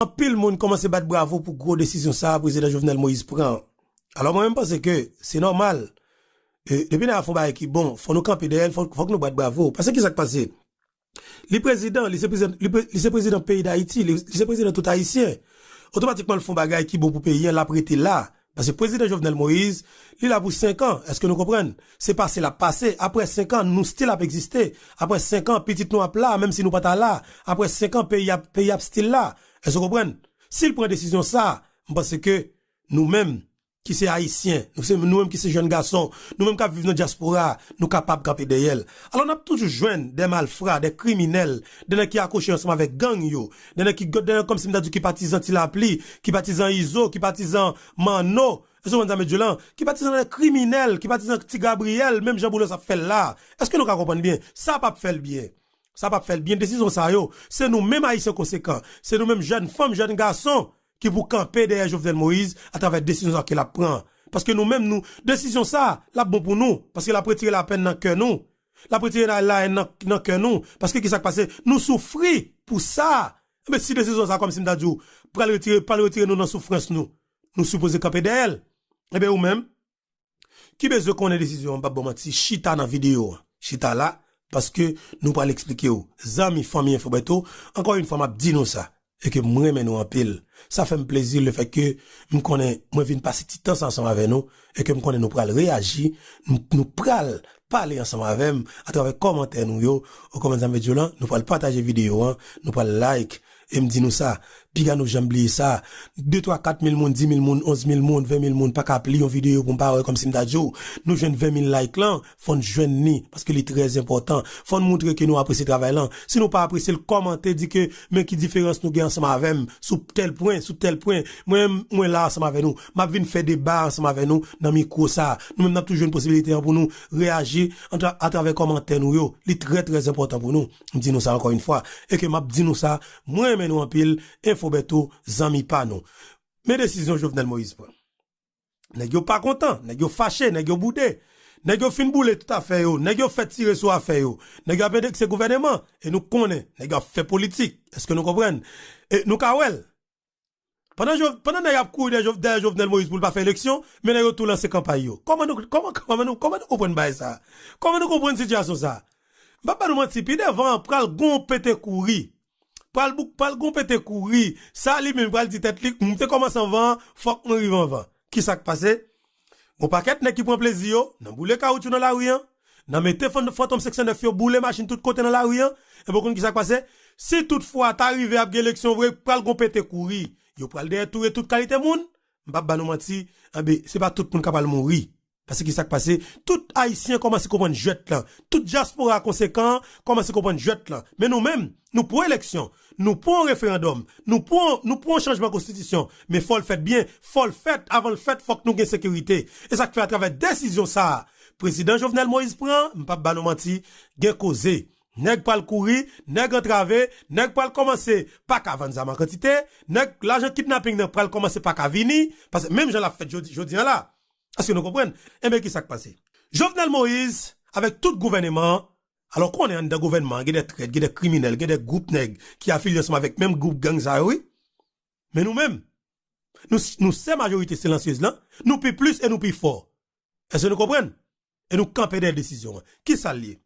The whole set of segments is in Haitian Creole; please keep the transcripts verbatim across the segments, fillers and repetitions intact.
Anpil moun kòmanse bat bravo pou gwo desizyon sa a prezidan Jovenel Moïse pran. Alò, mwen menm panse ke se nòmal. E, depi nèg la fè yon bagay ki bon, fò nou kanpe dèyè l, fò, fòk nou bat bravo. Paske ki sa k pase? Li prezidan, li se prezidan, li pre-, li se prezidan peyi Dayiti, li, li se prezidan tout Ayisyen. Otomatikman, l fè yon bagay ki bon pou peyi an, l ap rete la. Paske prezidan Jovenel Moïse, li la pou senk an. Èske nou konprann? Se pase l ap pase. Apre senk an, nou still ap egziste. Apre senk an, pitit nou ap la, menm si nou pa ta la. Apre senk an, peyi ap, peyi ap still la. Èske w konprann? Si l pran desizyon sa, m panse ke nou menm ki se Ayisyen, nou se, nou menm ki se jèn gason, nou menm k ap viv nan dyaspora, nou kapab kanpe dèyè l. Alò, n ap toujou jwenn de malfra, de kriminèl, de nèg ki akwoche ansanm avèk gang yo, de nèg ki, de nèg kòmsi m ta di w ki patizan Ti Lapli, ki patizan Izo, ki patizan Manno, èske w konprann sa m vle di w lan? Ki patizan de kriminèl, ki patizan Ti Gabriyèl, menm jan Boulos ap fè l la. Èske nou ka konprann byen? Sa p ap fè l byen. Sa p ap fè l byen. Desizyon sa yo, se nou menm Ayisyen konsekan, se nou menm jèn fanm, jèn gason ki pou kanpe dèyè Jovenel Moïse atravè desizyon sa ke l ap pran. Paske nou menm, nou, desizyon sa, l ap bon pou nou, paske l ap retire lapèn nan kè nou. L ap retire la, la, nan, nan kè nou. Paske ki sa k pase? Nou soufri pou sa. Enben, si desizyon sa, kòmsi m ta di w, pral retire, pral retire nou nan soufrans nou, nou sipoze kanpe dèyè l. Enben, ou menm, ki bezwen konnen desizyon an, m p ap ba w manti, chita nan videyo an. Chita la, paske nou pral eksplike w. Zanmi, fanmi Enfo Bèto, ankò yon fwa, m ap di nou sa. E ke m renmen nou anpil. Sa fè m plezi lefètke m konnen mwen vin pase ti tan sa ansanm avè nou, e ke m konnen nou pral reyaji, nou, nou pral pale ansanm avè m atravè kòmantè nou yo. Ou konprann sa m vle di w lan? Nou pral pataje videyo an, nou pral like, e m di nou sa, piga nou janm bliye sa. De, twa, kat mil moun, di mil moun, onz mil moun, ven mil moun pa ka ap li yon videyo pou m pa wè, kòmsi m ta di w. Nou jwenn ven mil like lan, fò n jwenn li, paske li trè enpòtan. Fò n montre ke nou apresye travay lan. Si nou pa apresye l, kòmante, di ke, men ki diferans nou gen ansanm avè m sou tèl pwen, sou tèl pwen. Mwen, mwen la ansanm avè nou. M ap vin fè deba ansanm avè nou nan mikwo sa. Nou menm n ap toujou jwenn posibilite an pou nou reyaji atra-, atravè kòmantè nou yo. Li trè, trè enpòtan pou nou. M di nou sa ankò yon fwa. E ke m ap di nou sa, mwen renmen nou anpil, Enfo Bèto, zanmi pa nou. Men desizyon Jovenel Moïse pran. Nèg yo pa kontan, nèg yo fache, nèg yo boude. Nèg yo fin boule tout afè yo, nèg yo fè tire sou afè yo. Nèg yo ap endekse gouvèneman, e nou konnen, nèg yo ap fè politik. Èske nou konprann? E nou ka wè l. Pandan Jov-, pandan nèg ap kouri dèyè Jov-, dèyè Jovenel Moïse pou l pa fè eleksyon, men nèg yo tou lanse kanpay yo. Kòman nou, kòman, kòman nou, kòman nou konprann bagay sa? Kòman nou konprann sitiyasyon sa? M p ap ba nou manti, pi devan an pral gon pete kouri. Pral bouk, pral gon pete kouri. Sa li menm pral di tèt li, m te kòmanse anvan, fòk mwen rive anvan. Ki sa k pase? Gon pakèt nèg ki pran plezi yo nan boule kawoutchou nan lari an, nan mete fan-, Fantom senk san nèf yo boule machin tout kote nan lari an. Epi w konn ki sa k pase? Si toutfwa ta rive ap gen eleksyon vre, pral gon pete kouri. Yo pral dèyè touye tout kalite moun. M p ap ba nou manti, enben, se pa tout moun k ap al mouri. Paske ki sa k pase? Tout Ayisyen kòmanse konprann jwèt lan. Tout dyaspora konsekan an kòmanse konprann jwèt lan. Men nou menm, nou pou eleksyon, nou pou yon referandòm, nou pou, nou pou yon chanjman konstitisyon. Men fò l fèt byen, fò l fèt, avan l fèt, fòk nou gen sekirite. E sa k fè atravè desizyon sa a, prezidan Jovenel Moïse pran, m p ap ba nou manti, gen koze. Nèg pral kouri, nèg antrave, nèg pral kòmanse pa ka vann zam an kantite, nèg lajan kidnaping nan pral kòmanse pa ka vini, paske menm jan l ap fèt jodi, jodi an la. Èske nou konprann? Enben, ki sa k pase? Jovenel Moïse, avèk tout gouvèneman an, alò konnen anndan gouvènman an, gen de trèt, gen de kriminèl, gen de gwoup nèg ki afilye ansanm avèk menm gwoup gang sa yo, wi. Men nou menm, nou, nou sè majorite silansyez lan, nou pi plis e nou pi fò. Èske nou konprann? E nou kanpe dèyè desizyon an. Ki sa l ye?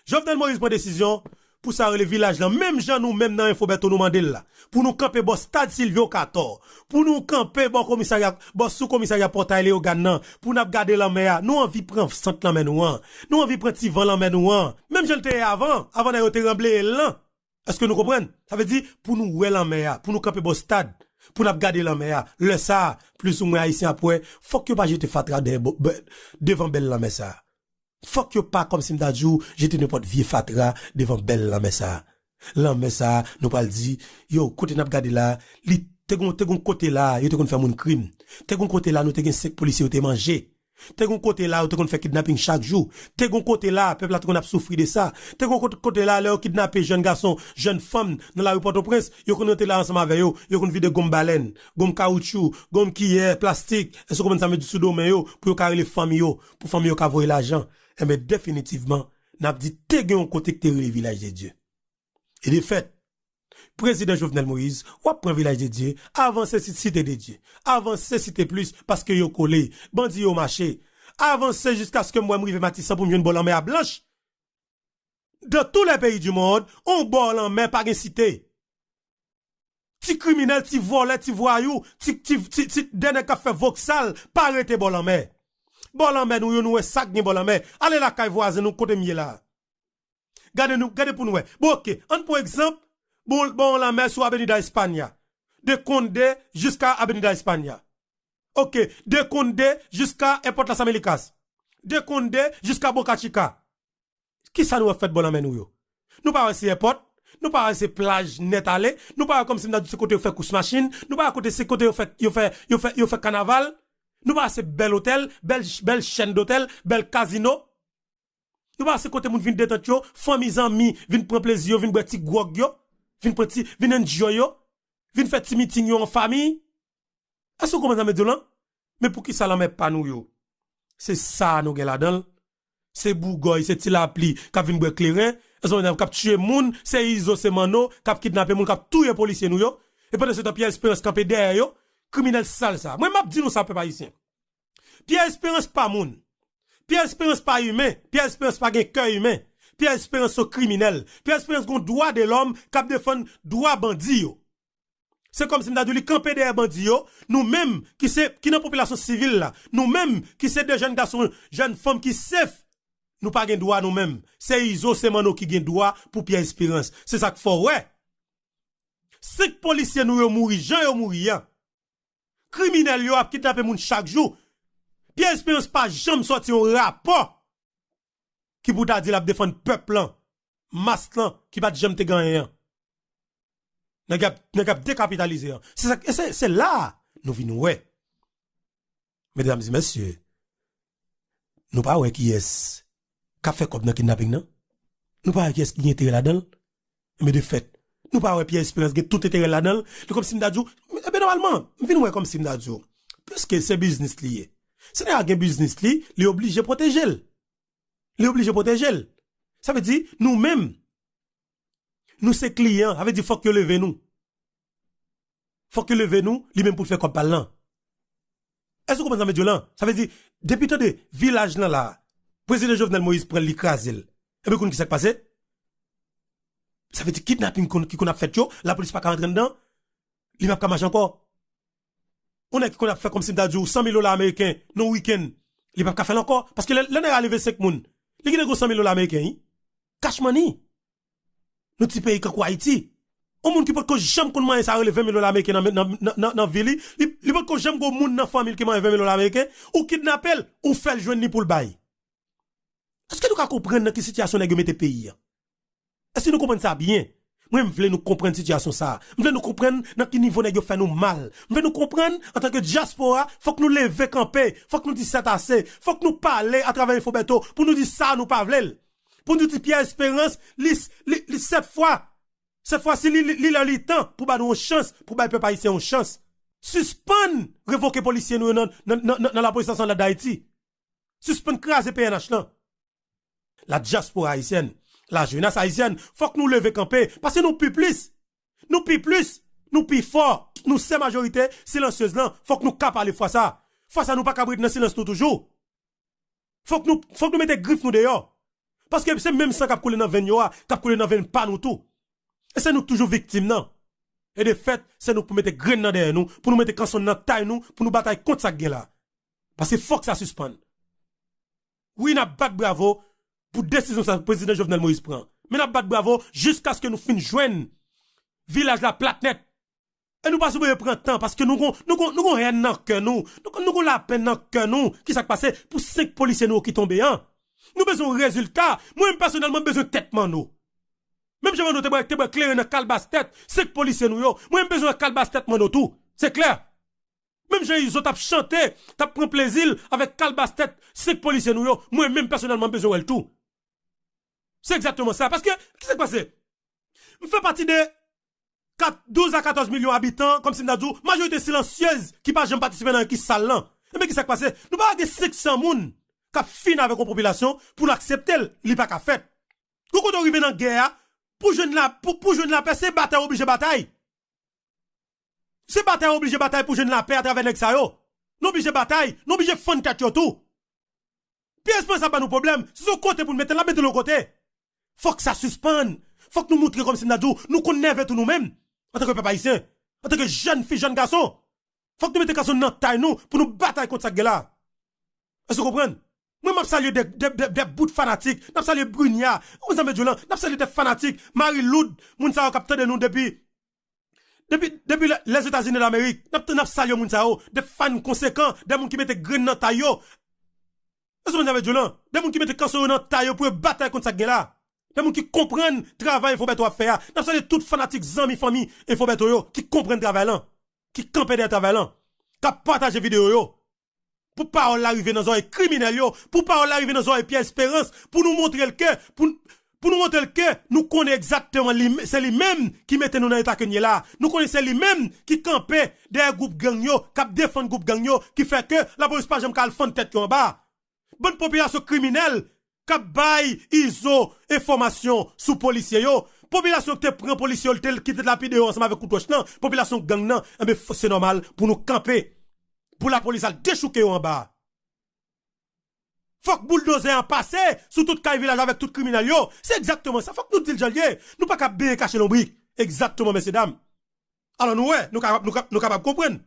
Jovenel Moïse pran desizyon pou sa rele vilaj lan, menm jan nou menm nan Enfo Bèto nou mande l la. Pou nou kanpe bò stad Silvyo Katò. Pou nou kanpe bò komisarya, bò sou komisarya Pòtay Leyogàn nan. Pou n ap gade lanmè a. Nou anvi pran sant lanmè nou an. Nou anvi pran ti van lanmè nou an. Menm jan l te ye avan, avan nèg yo te ranbleye l lan. Èske nou konprann? Sa vle di, pou nou wè lanmè a, pou nou kanpe bò stad, pou n ap gade lanmè a. Lè sa a, plizoumwen Ayisyen ap wè, fòk yo pa jete fatra dèyè bò-, bè-, devan bèl lanmè sa a. Fòk yo pa, kòmsi m ta di w, jete nenpòt vye fatra devan bèl lanmè sa a. Lanmè sa a, nou pral di, yo, kote n ap gade la, li te gon, te gon kote la, yo te konn fè moun krim. Te gon kote la, nou te gen senk polisye yo te manje. Te gon kote la, yo te konn fè kidnaping chak jou. Te gon kote la, pèp la te konn ap soufri de sa. Te gon kote, kote la, lè yo kidnape jèn gason, jèn fanm nan lari Pòtoprens, yo konn rete la ansanm avè yo, yo konn vide gonm balèn, gonm kawoutchou, gonm kiyè, plastik, èske w konprann sa m vle di, sou do men yo, pou yo ka rele fanmi yo, pou fanmi yo ka voye lajan. Enben, definitivman, n ap di te gen yon kote ki te rele Vilaj de Dye. E de fèt, Prezidan Jovenel Moïse, w ap pran Vilaj de Dye, avanse si Site de Dye, avanse Site Plis, paske yo kole, bandi yo mache. Avanse jiskaske m wè m rive Matisan pou m jwenn bò lanmè a blanch. Dans tous les pays du monde, on bò lanmè pa gen site. Ti kriminèl, ti vòlè, ti vwayou, ti, ti, ti, ti dè nèg k ap fè voksal, pa rete bò lanmè. Bò lanmè nou yo, nou wè sa k gen bò lanmè. Ale lakay vwazen nou kote m ye la. Gade nou, gade pou nou wè. Bon, oke, ann pran egzanp, bon, bon lanmè sou Avenida España. De Conde jiska Avenida España. Oke, de Conde jiska Èpòt Las Américas. De Conde jiska Boca Chica. Kisa nou wè fèt bò lanmè nou yo? Nou pa wè se èpòt, nou pa wè se plaj nèt ale, nou pa wè kòmsi m ta di se kote yo fè kous machin, nou pa wè kote se kote yo fè, yo fè, yo fè, yo fè kanaval, nou pa wè se bèl otèl, bèl, bèl chèn dotèl, bèl kazino. Nou pa wè se kote moun vin detant yo, fanmi zanmi vin pran plezi yo, vin bwè ti gwòg yo, vin pran ti, vin enjoy yo, vin fè ti miting yo an fanmi. Èske w konprann sa m ap di w lan? Men poukisa lanmè pa nou yo? Se sa nou gen ladan l. Se bougòy, se ti lapli k ap vin bwè kleren, èske w konprann, k ap tiye moun, se izo, se manno k ap kidnape moun, k ap touye polisye nou yo. E pandan se tan Pierre Espérance kanpe dèyè yo, kriminèl sal sa. Mwen m ap di nou sa, pèp ayisyen. Pierre Espérance pa moun. Pierre Espérance pa imen. Pierre Espérance pa gen kè imen. Pierre Espérance se yon kriminèl. Pierre Espérance gon dwa de lòm k ap defann dwa bandi yo. Se kòmsi m ta di w li kanpe dèyè bandi yo. Nou menm ki se, ki nan popilasyon sivil la, nou menm ki se de jèn gason, jèn fanm ki sef, nou pa gen dwa nou menm. Se izo, se manno ki gen dwa pou Pierre Espérance. Se sa k fè w wè senk polisye nou yo mouri jan yo mouri an. Kriminèl yo ap kidnape moun chak jou. Pierre Espérance pa janm sòti yon rapò ki pou ta di l ap defann pèp lan, mas lan ki pa t janm te gen anyen an. Nèg ap, nèg ap dekapitalize an. Se sa, e se, se la a nou vin wè. Medam e mesye, nou pa wè kiyès k ap fè kòb nan kidnaping nan? Nou pa wè kiyès ki gen enterè ladan l? Men de fèt, nou pa wè Pierre Espérance gen tout enterè ladan l? Li kòmsi m ta di w, ebyen nòmalman, m vin wè kòmsi m ta di w, piske se biznis li ye. Si nèg la gen biznis li, li oblije pwoteje l. Li oblije pwoteje l. Sa vle di, nou menm, nou se kliyan, sa vle di fòk yo leve nou. Fòk yo leve nou, li menm pou l fè kòb pa l lan. Èske w konprann sa m ap di w lan? Sa vle di, depi tande vilaj lan la, prezidan Jovenel Moïse pran l, li kraze l. Ebyen, konn ki sa k pase? Sa vle di kidnaping konn, ki konn ap fèt yo, lapolis pa ka rantre anndan, li p ap ka mache ankò. Yon nèg ki konn ap fè kòmsi m ta di w san mil dola ameriken nan wikenn, li p ap ka fè l ankò. Paske lè, lè nèg la leve senk moun, li gentan gen san mil dola ameriken, wi. Cash money. Nou ti peyi kankou Ayiti. Yon moun ki potko janm konn manyen sa rele ven mil dola ameriken nan, nan, nan, nan, nan vi li, li, li potko janm gen yon moun nan fanmi l ki manyen ven mil dola ameriken, ou kidnape l, ou fè l jwenn li pou l bay. Èske nou ka konprann nan ki sitiyasyon nèg yo mete peyi a? Èske nou konprann sa byen? Mwen, m vle nou konprann sitiyasyon sa a. M vle nou konprann nan ki nivo nèg yo fè nou mal. M vle nou konprann, antanke dyaspora, fòk nou leve kanpe, fòk nou di sètase, fòk nou pale atravè Info Bertho pou nou di sa nou pa vle l. Pou nou di Pierre Espérance, li, li, li sèt fwa, sèt fwa si li, li, li lè li tan pou ba nou yon chans, pou bay pèp ayisyen yon chans. Sispann revoke polisye nou yo nan, nan, nan, nan, nan Lapolis Nasyonal Dayiti. Sispann kraze P N H lan. La dyaspora ayisyèn, la jeunesse ayisyèn, fòk nou leve kanpe, paske nou pi plis. Nou pi plis, nou pi fò, nou se majorite silansyez lan, fòk nou ka pale fwa sa. Fwa sa nou pa kab ret nan silans nou toujou. Fòk nou, fòk nou mete grif nou deyò. Paske se menm san k ap koule nan venn yo a, k ap koule nan venn pa nou tou. E se nou k toujou viktim nan. E de fèt, se nou k pou mete grenn nan dèyè nou, pou nou mete kanson nan tay nou, pou nou batay kont sa k gen la. Paske fòk sa sispann. Wi, n ap bat bravo pou desizyon sa prezidan Jovenel Moïse pran. Men n ap bat bravo jiskaske nou fin jwenn vilaj la plat nèt. E nou pa sipoze pran tan, paske nou gon, nou gon, nou gon hèn nan kè nou, nou gon, nou gon lapenn nan kè nou. Kisa k pase pou senk polisye nou yo ki tonbe an? Nou bezwen yon rezilta. Mwen menm pèsonèlman, m bezwen tèt Manno. Menm jan Manno te bwè, te bwè kleren nan kalbas tèt senk polisye nou yo, mwen menm bezwen wè kalbas tèt Manno tou. Se klè. Menm jan Izo t ap chante, t ap pran plezi l avèk kalbas tèt senk polisye nou yo, mwen menm pèsonèlman m bezwen wè l tou. Se egzakteman sa. Paske, kisa k pase? M fè pati de kat, douz a katòz milyon abitan, kòmsi m ta di w, majorite silansyez ki pa janm patisipe nan anyen ki sal lan. Ebyen, kisa k pase? Nou pa gen senk san moun k ap fin avèk yon popilasyon pou n aksepte l, li pa ka fèt. Gon kote w rive nan gè a, Pou jwenn la, pou, pou jwenn lapè, se batay oblije batay. Se batay oblije batay pou jwenn lapè atravè nèg sa yo. Nou oblije batay, nou oblije fann tèt yo tou. Pyè Esperans ap ba nou pwoblèm. Si se yon kote pou n mete l, n ap mete l yon kote. Fòk sa sispann. Fòk nou moutre kòmsi m ta di w, nou konn nève tou nou menm. Antanke pèp ayisyen, antanke jèn fi, jèn gason, fòk nou mete kanson n nan tay nou pou nou batay kont sa k gen la. Èske w konprann? Mwen, m ap salye de, de, de, de bout fanatik. N ap salye Brunia. Ou konn sa m vle di w lan? N ap salye de fanatik. Marie Loud, moun sa yo k ap tande nou depi, depi, depi lè, Lèzetazini Damerik. N ap, n ap salye moun sa yo. De fan konsekan, de moun ki mete grenn nan tay yo. Èske w konprann sa m vle di w lan? De moun ki mete kanson yo nan tay yo pou yo batay kont sa k gen la. De moun ki konprann travay Enfo Bèto ap fè a. N ap salye tout fanatik, zanmi, fanmi Enfo Bèto yo ki konprann travay lan, ki kanpe dèyè travay lan, k ap pataje videyo yo. Pou pawòl la rive nan zòrèy kriminèl yo, pou pawòl la rive nan zòrèy Pyè Esperans, pou nou montre l ke, pou, pou nou montre l ke nou konnen egzakteman li, se li menm ki mete nou nan eta ke n ye la. Nou konnen se li menm ki kanpe dèyè gwoup gang yo, k ap defann gwoup gang yo, ki fè ke lapolis pa janm ka al fann tèt yo anba. Bann popilasyon kriminèl k ap bay Izo enfòmasyon sou polisye yo. Popilasyon ki te pran polisye yo, te, ki te lapide yo ansanm avèk kout wòch lan, popilasyon gang nan, enben, f-, se nòmal pou nou kanpe. Pou lapolis al dechouke yo anba. Fòk bouldozè an pase sou tout kay vilaj avèk tout kriminèl yo. Se egzakteman sa. Fòk nou di l jan l ye. Nou pa ka benyen kache lonbrik. Egzakteman, mesye dam. Alò, nou wè, nou kapab, nou kap-, nou kapab konprann.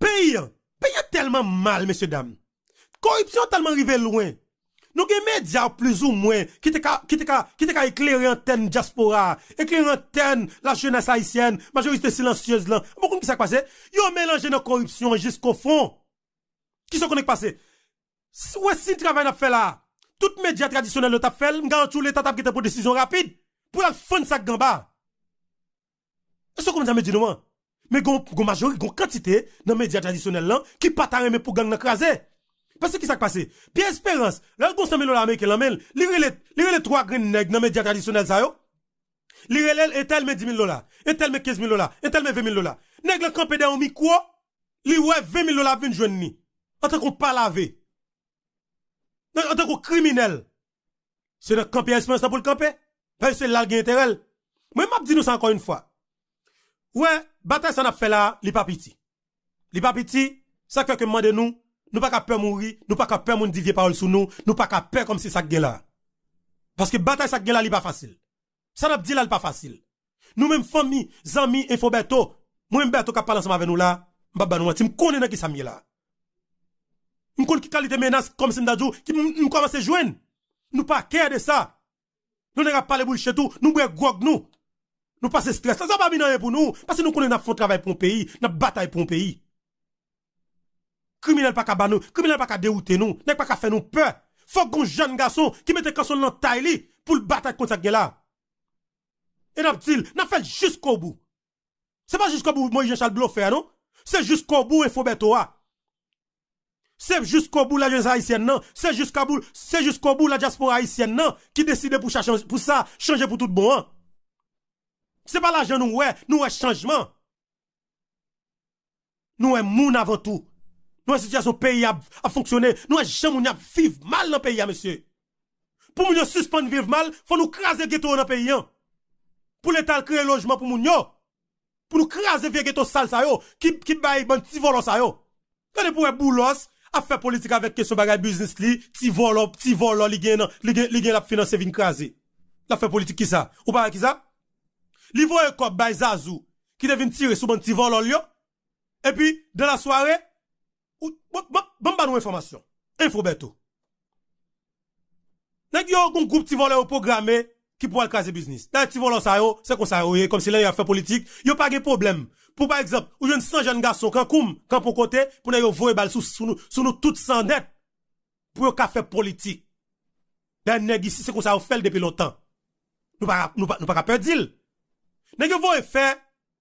Peyi an, peyi an tèlman mal, mesye dam. Koripsyon tèlman rive lwen. Nou gen medya plizoumwen ki te ka, ki te ka, ki te ka eklere antèn dyaspora a, eklere antèn lajenès ayisyèn, majorite silansyez lan. Bon, konn ki sa k pase? Yo melanje nan koripsyon an jiskofon. Kisa w konnen k pase? Si w wè si travay n ap fè la a, tout medya tradisyonèl yo t ap fè l, m garanti w Leta t ap gentan pran desizyon rapid pou l al fann sa k gen anba. Èske w konprann sa m vle di nou an? Men gon, gon majori-, gon kantite nan medya tradisyonèl lan ki pa ta renmen pou gang nan kraze. Paske kisa k pase? Pyè Esperans, lè l gon san mil dola ameriken lan men l, li rele, li rele twa grenn nèg nan medya tradisyonèl sa yo. Li rele l, entèl men di mil dola, entèl men kenz mil dola, entèl men ven mil dola. Nèg lan kanpe dèyè yon mikwo, li wè ven mil dola ap vin jwenn li. Antanke yon palave. Nan, antanke yon kriminèl. Se nan kan Pyè Esperans lan pou l kanpe. Paske se la l gen enterè l. Mwen, m ap di nou sa ankò yon fwa. Ou wè, batay sa n ap fè la a, li pa piti. Li pa piti, sa k fè ke m mande nou, nou pa ka pè mouri, nou pa ka pè moun di vye pawòl sou nou, nou pa ka pè kòmsi sa k gen la a. Paske batay sa k gen la a, li pa fasil. Sa n ap di la, li pa fasil. Nou menm fanmi, zanmi, Enfo Bèto, mwen menm Bèto k ap pale ansanm avè nou la, m p ap ba nou manti, m konnen nan kisa m ye la. M konn ki kalite menas, kòmsi m ta di w, ki m, m kòmanse jwenn. Nou pa kè de sa. Nou nèg ap pale boulchet tou, nou bwè gwòg nou. Nou pase estrès la, sa pa vin anyen pou nou, paske nou konnen n ap fè yon travay pou yon peyi, n ap batay pou yon peyi. Kriminèl pa ka ba nou, kriminèl pa ka dewoute nou, nèg pa ka fè nou pè. Fòk gon jèn gason ki mete kanson l nan tay li pou l batay kont sa k gen la. E n ap di l, n ap fè l jiskobou. Se pa jiskobou Moyiz Janchal blofè a, non. Se jiskobou Enfo Bèto a. Se jiskobou lajenès ayisyèn nan. Se jiskobou, se jiskobou ladyaspora ayisyèn nan ki deside pou sa chanje, pou sa chanje pou tout bon an. Se pa lajan nou wè, nou wè chanjman. Nou wè moun avan tou. Nou wè sitiyasyon peyi ap, ap fonksyone. Nou wè jan moun yo ap viv mal nan peyi a, mesye. Pou moun yo sispann viv mal, fò nou kraze geto yo nan peyi an. Pou Leta al kreye lojman pou moun yo. Pou nou kraze vye geto sal sa yo, ki, ki bay bann ti vòlò sa yo. Gade pou wè Boulos ap fè politik avèk kesyon bagay biznis li, ti vòlò, ti vòlò li gen nan, li gen, li gen l ap finanse vin kraze. L ap fè politik kisa? Ou pa wè kisa? Li voye kòb bay Zazou, ki te vin tire sou bann ti vòlò l yo. Epi, dans la soirée, ou, bon, bon, bon, m ba nou enfòmasyon. Enfo Bèto. Nèg yo, gon gwoup ti vòlò yo pwograme ki pou al kraze biznis. Dayè, ti vòlò sa yo, se konsa yo ye, kòmsi lè y ap fè politik, yo pa gen pwoblèm. Pou, pa egzanp, ou jwenn san jèn gason kankou m, kanpe yon kote, pou nèg yo voye bal sou, sou nou, sou nou tout san nèt, pou yo ka fè politik. Dayè, nèg isi, se konsa yo fè l depi lontan. Nou pa, nou pa, nou pa ka pè di l. Nèg yo voye fè,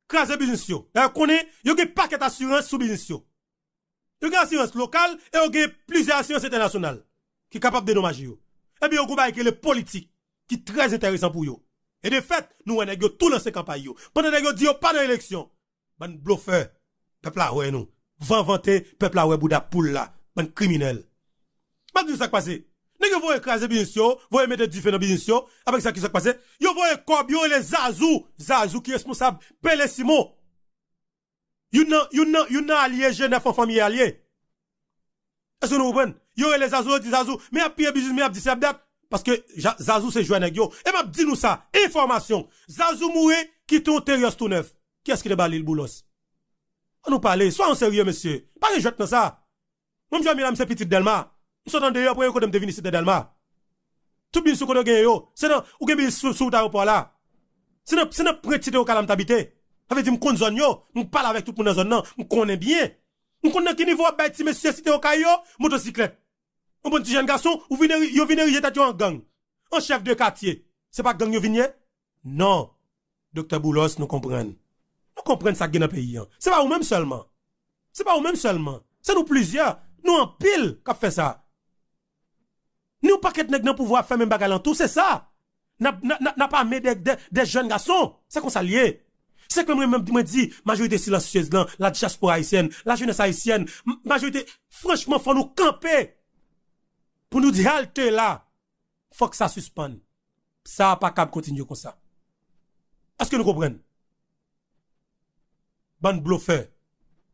kraze biznis yo. Dayè, konnen, yo gen pakèt asirans sou biznis yo. Yo gen asirans lokal e yo gen plizyè asirans entènasyonal ki kapab dedomaje yo. Ebyen, yo gon bagay ki rele politik, ki trè enteresan pou yo. E de fèt, nou wè nèg yo tou lanse kanpay yo. Pandan nèg yo di yo pa nan eleksyon, bann blofè, pèp la wè nou. Van vante, pèp la wè bouda poul la. Bann kriminèl. M ap di nou sa k pase. Yo voye kraze biznis yo, voye mete dife nan biznis yo. Apre sa, ki sa k pase? Yo voye kòb, yo rele Zazou. Zazou ki responsab Pele Simon. Youn nan, youn nan, youn nan alye G nèf an fanmi alye. Èske nou konprann? Yo rele Zazou, yo di Zazou, men y ap piye biznis, men y ap di sa, y ap dat. Paske Ja- Zazou se jwè nèg yo. E m ap di nou sa, enfòmasyon. Zazou mouri, kite yon Terios tou nèf. Kiyès ki te ba li l Boulos? An nou pale, swa nou serye, mesye. Pa gen jwèt nan sa. Mwen, m jwe Milan, m se pitit Dèlma. M sot andeyò, premye kote m te vini, se te Dèlma. Tout biznis ou konnen yo genyen yo. Se nan, ou gen biznis sou, sou wout ayewopò la. Se nan, se nan pwent site Oka la m t abite. Sa vle di m konn zòn yo, m pale avèk tout moun nan zòn nan, m konnen byen. M konn nan ki nivo w ap bay ti mesye site Okay yo motosiklèt. Yon bann ti jèn gason, ou vin eri- yo vin erije tèt yo an gang, an chèf de katye. Se pa gang yo vin ye? Non. Doktè Boulos, nou konprann. Nou konprann sa k gen nan peyi an. Se pa ou menm sèlman. Se pa ou menm sèlman. Se nou plizyè. Nou anpil k ap fè sa. Ni yon pakèt nèg nan pouvwa ap fè menm bagay lan tou, se sa. N ap, n ap, n ap, n ap ame de, de, de jèn gason. Se konsa l ye. Se ke mwen menm mwen di, majorite silansyez lan, la dyaspora ayisyèn, la jenès ayisyèn, m- majorite, franchman, fò nou kanpe. Pou nou di halte la. Fòk sa sispann. Sa pa kab kontinye konsa. Èske nou konprann? Bann blofè.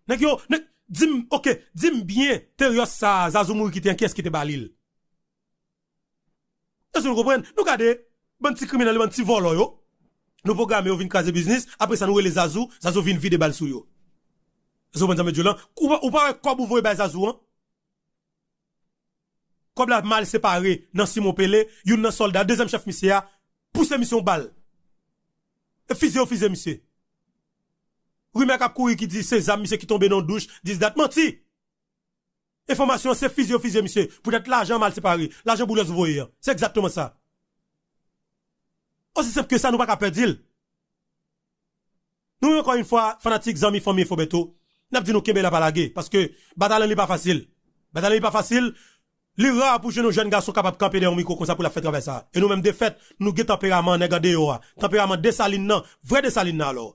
Nèg yo, nèg, di m, oke, di m byen, Terios sa, Zazou mouri kite an, kiyès ki te ba li l? Èske nou konprann? Nou gade, bann ti kriminèl, bann ti vòlò yo. Nou pwograme yo vin kraze biznis, apre sa nou rele Zazou, Zazou vin vide bal sou yo. Èske w konprann sa m di w lan? Ou pa, ou pa wè kòb ou voye bay Zazou an? Kòb la mal separe nan Simon Pele, youn nan sòlda, dezyèm chèf misye a, pouse misye yon bal. E fize yo fize misye. Rimè k ap kouri ki di se zam misye ki tonbe nan yon douch, dis dat, manti. Enfòmasyon an se fize yo fize misye. Poutèt lajan mal separe, lajan Boulos voye an. Se egzakteman sa. Osi senp ke sa, nou pa ka pèdi l. Nou menm, ankò yon fwa, fanatik, zanmi, fanmi Enfo Bèto, n ap di nou kenbe la pa lage, paske batay lan li pa fasil. Batay lan li pa fasil, li ra pou jwenn yon jèn gason kapab kanpe dèyè yon mikwo konsa pou l ap fè travay sa. E nou menm defèt, nou gen tanperaman nèg andeyò a. Tanperaman Desalin nan, vrè Desalin nan alò.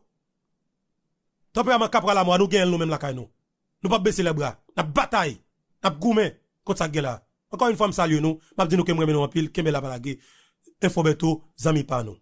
Tanperaman Kapral Amwa, nou genyen l nou menm lakay nou. Nou p ap bese lèbra. N ap batay. N ap goumen kont sa k gen la. Ankò yon fwa, m salye nou. M ap di nou ke m renmen nou anpil. Kenbe la pa lage. Enfo Bèto, zanmi pa nou.